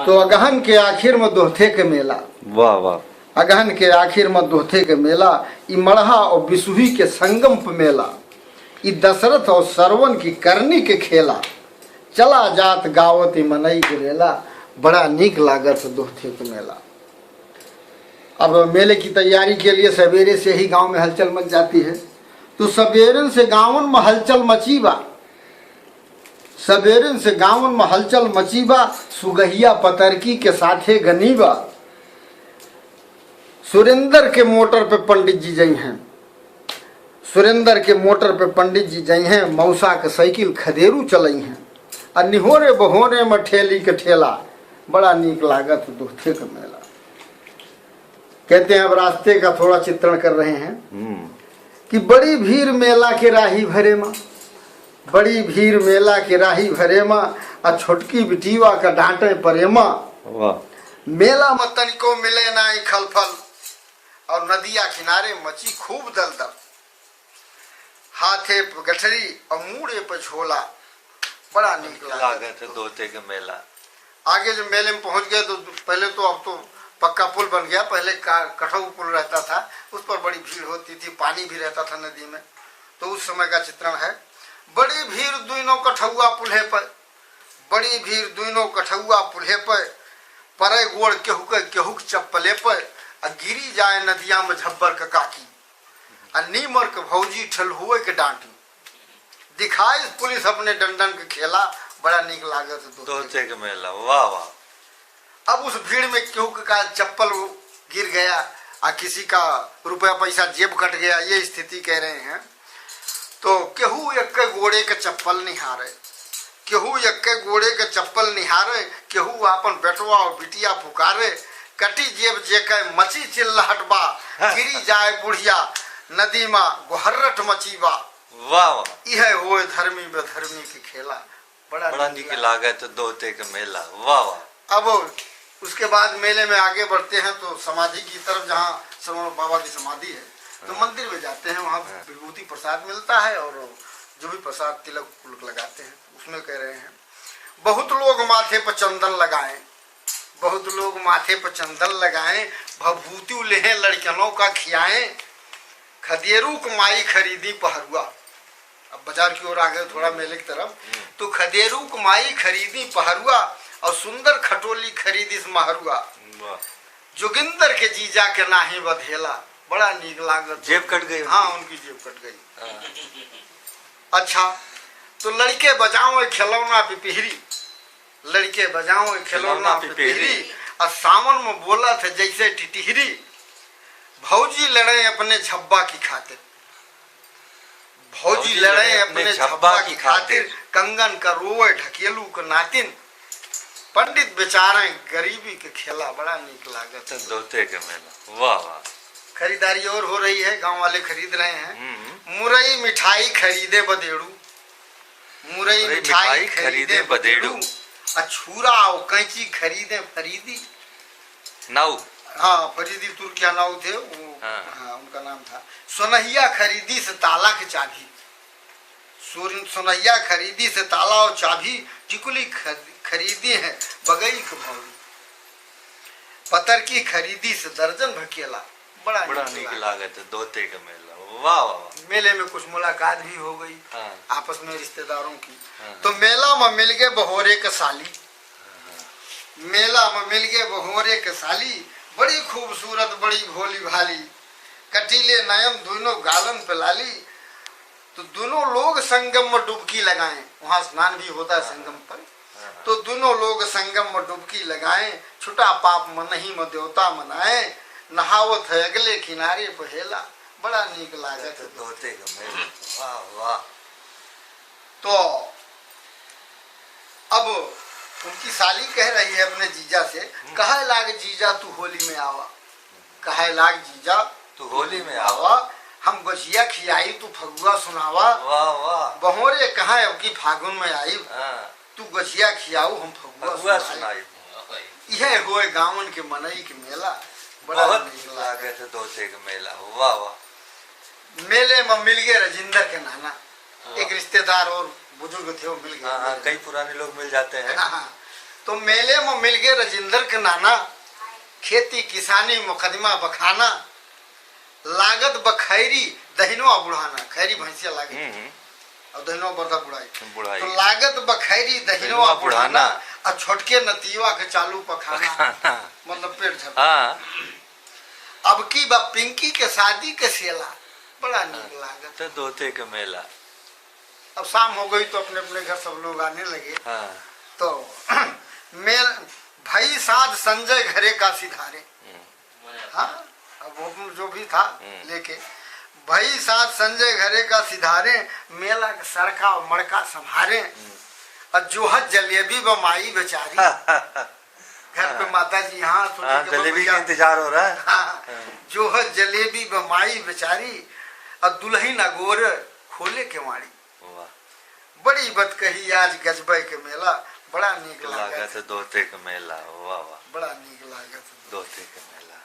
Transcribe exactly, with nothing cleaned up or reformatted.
तो अगहन के आखिर में दोहथे के मेला। वाह, वाह। अगहन के आखिर में दोहथे के मेला, ई मड़हा और बिसुही के संगम पे मेला, ई दशरथ और सरवन की करनी के खेला, चला जात गावत ई मनई के रेला, बड़ा नीक लागत दोहथे के मेला। अब मेले की तैयारी के लिए सवेरे से ही गांव में हलचल मच जाती है। तो सवेरन से गांवन में हलचल मची बा, सवेरन से गांवन में हलचल मची बा, सुगहिया पतरकी के साथे गनी बा। सुरेंद्र के मोटर पे पंडित जी जइहैं, सुरेंद्र के मोटर पे पंडित जी जइहैं, मौसा के साइकिल खदेरू चलइहैं, आ निहोरे बहोरे में ठेली के ठेला, बड़ा नीक लागत दोहथे के मेला। कहते हैं, अब रास्ते का थोड़ा चित्रण कर रहे हैं हम्म। कि बड़ी भीड़ मेला के राही भरे मा, बड़ी भीड़ मेला के राही भरे मा, आ छोटकी बिटिया का डांटे परे मा। वाह। मेला में तनिको मिले नाई खलफल, और नदिया किनारे मची खूब दलदल। हाथे पे गठरी और मूड़े पे झोला, बड़ा नीक लागत। लागत है दोहथे के मेला। आगे जब मेले में पहुंच गए तो पहले तो, अब तो पक्का पुल बन गया, पहले का-, कठऊ पुल रहता था, उस पर बड़ी भीड़ होती थी, पानी भी रहता था नदी में, तो उस समय का चित्रण है। बड़ी भीड़ दुइनों कठउआ पुल्हे पर, बड़ी भीड़ दुइनों कठउआ पुल्हे पर, परे गोड़ केहू के, केहू के चप्पले पर, आ गिरी जाए नदिया में झब्बर के काकी। आ नीमर के भौजी ठेलहुए के डांटी। दिखाइस पुलिस अपने डंडन के खेला, बड़ा नीक लागत दोहथे दोहथे के मेला। वाह, वाह। अब उस भीड़ में केहू के का चप्पल गिर गया, आ किसी का रुपया पैसा जेब कट गया, ये स्थिति कह रहे हैं। तो केहू एक्के गोड़े के चप्पल निहारे, केहू एक्के गोड़े के चप्पल निहारे, केहू आपन बेटवा और बिटिया पुकारे, कटी जेब जेके मची चिल्लाहट बा, गिरी जाए बुढ़िया नदी मा गोहर्रट मची बा। वाह, वाह। इहे होए धर्मी बेधर्मी के खेला, बड़ा बड़ा नीक नीक लागत। लागत दोहथे के मेला। वाह, वाह। अब उसके बाद मेले में आगे बढ़ते हैं तो समाधि की तरफ, जहाँ श्रवण बाबा की समाधि है, तो हाँ। मंदिर में जाते हैं, वहाँ हाँ। विभूति प्रसाद मिलता है और जो भी प्रसाद तिलक उलक लगाते हैं, उसमें कह रहे हैं, बहुत लोग माथे पर चंदन लगाएं, बहुत लोग माथे पर चंदन लगाएं, भभूति लेहें लड़कनों का खियाएं, खदेरू क माई खरीदी पहरुआ। अब बाजार की ओर आ गए थोड़ा मेले की तरफ, हम्म। तो खदेरू क माई खरीदी पहरुआ और सुंदर खटोली खरीदी से महरुआ। वाह। जोगिंदर के जीजा के नाही बधेला, बड़ा नीक लागत। जेब कट गई हाँ, उनकी। उनकी जेब कट गई। हाँ। अच्छा, तो लड़के बजाओ खिलौना पिपिहरी, लड़के बजाओ खिलौना खिलौना पिपिहरी। पिपिहरी, और सावन में बोला थे जैसे टिटिहरी, भौजी लड़े अपने झब्बा की खातिर। भौजी लड़े अपने झब्बा की खातिर, कंगन का रोवे ढकेलू के नातिन। पंडित बेचारे गरीबी के खेला, बड़ा नीक लागत। दोहते के मेला, वाह, वाह। खरीदारी और हो रही है, गांव वाले खरीद रहे हैं। हम्म। मुरई मिठाई खरीदे बदेड़ू, मुरई मुरई मिठाई मिठाई खरीदे खरीदे बदेड़ू, बदेड़ू। आ छुरा और कैंची खरीदे फरीदी। नाऊ। हाँ, फरीदी तुर्किया नाऊ थे, वो, हाँ। हाँ, उनका नाम था। सोनहिया खरीदी से ताला के चाबी। सोन-, सोनहिया खरीदी से ताला और चाबी, टिकुली खर-, खरीदी है बगई के भौरी। पतर की खरीदी से दर्जन भकेला। बड़ा बड़ा नीक नीक लागत। लागत है, दोहते के मेला। वाह, वाह, वाह। मेले में कुछ मुलाकात भी हो गई हाँ। आपस में रिश्तेदारों की। हाँ। तो मेला में मिल गए बहोरे के साली। मेला में मिल गए बहोरे के साली, बड़ी खूबसूरत, बड़ी भोली भाली, कटीले नयन दोनों गालन पे लाली। तो दोनों लोग संगम में डुबकी लगाएं, वहाँ स्नान भी होता है हाँ। संगम पर। हाँ, हाँ। तो दोनों लोग संगम में डुबकी लगाएं, छुटा पाप मनही में देवता मनाएं, नहावत है अगले किनारे पहेला, बड़ा नीक लागत है दोहते के मेला। वाह, वाह। तो अब उनकी साली कह रही है अपने जीजा से, हम्म। कहे लाग जीजा तू होली में आवा, कहे लाग जीजा तू होली में आवा। आवा, हम गोझिया खियाई तू फगुआ सुनावा। वाह, वाह। बहोरे कहाँ अब की फागुन में आई, हाँ। तू गोझिया खियाऊ हम फगुआ फगुआ सुनाई। सुनाई। यह होए गावन के मनई के मेला, बड़ा बहुत नीक लागत। लागत है दोहते के मेला। वाह, वाह। मेले में मिल गए राजेंद्र के नाना, हाँ। एक रिश्तेदार और बुजुर्ग थे, वो मिल गए हाँ, हाँ, मेले कई में। पुराने लोग मिल जाते हैं। हाँ, हाँ। तो मेले में मिल गए रजिंदर के नाना, खेती किसानी मुकदमा बखाना, लागत बखैरी दहिनवा बुढ़ाना, खैरी भैंसिया लागत। हम्म, हम्म। और दहिनवा बरदा बुढ़ाई। बुढ़ाई। तो लागत बखैरी दहिनवा दहिनवा बुढ़ाना, बुढ़ाना। और छोटके नतीवा के चालू पखाना। पखाना। मतलब पेट झरना। हाँ। अब की बा पिंकी के शादी के सेला, बड़ा नीक हाँ, लागत। तो दोते के मेला। अब शाम हो गई तो अपने अपने घर सब लोग आने लगे। हाँ। तो मेल भई साँझ संजय घरे का सिधारे। हम्म। हाँ, अब वो जो भी था हम्म। लेके भई साँझ संजय घरे का सिधारे, मेला के सड़का और मड़का संभारे। हम्म। और जोहत जलेबी बमाई बेचारी। घर पे हाँ। माता जी, हाँ, सोचे हाँ, कि जलेबी भैया का इंतजार हो रहा है। हाँ, हाँ। जोहत जलेबी बमाई बेचारी, और दुल्हन अगोर खोले केवाड़ी। वाह। बड़ी बत कही आज गजबे के मेला, बड़ा नीक लागत। लागत है दोते के मेला, वाह, वाह। बड़ा नीक लागत है। दोते के मेला।